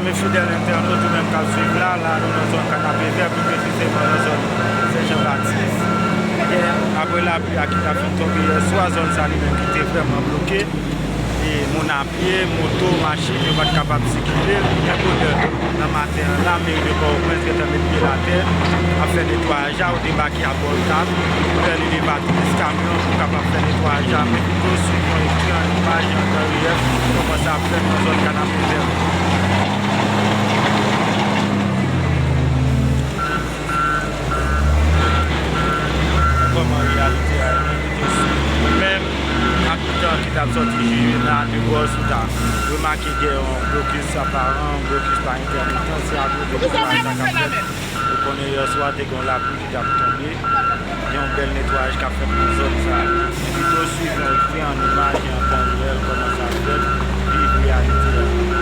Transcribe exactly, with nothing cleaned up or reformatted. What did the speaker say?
Fidèl entènot, ou menm k ap swiv la, la nou nan zòn Kanapevè, pi presizeman nan zòn Sen Jan Batis. Gen, apre lapli a ki ta fin tonbe yè swa, zòn sa li menm ki te vrèman bloke. E moun a pye, moto, machin, yo pa t kapab sikile. Byen bonè nan maten an la, meri de Pòtoprens gentan met pye l atè, ap fè netwayaj la, yo debake a Bòlkap, pou fè elevatris, kamyon pou kapab fè netwayaj la, men pito swiv yon ekri an imaj an tan reyèl, kòman sa ap fèt nan zòn Kanapevè. Kòman reyalite a ye, men pito swiv. Ou menm, abitan ki t ap sòti Jijena, de Gòs, ou ta remake gen yon blokis aparan, yon blokis pa entèmitan, se akoz de netwayaj la k ap fèt. Ou konnen yè swa te gen yon lapli ki t ap tonbe, gen yon bèl netwayaj k ap fèt nan zòn sa a. Men pito swiv yon ekri an imaj e an tan reyèl kòman sa ap fèt, viv reyalite a.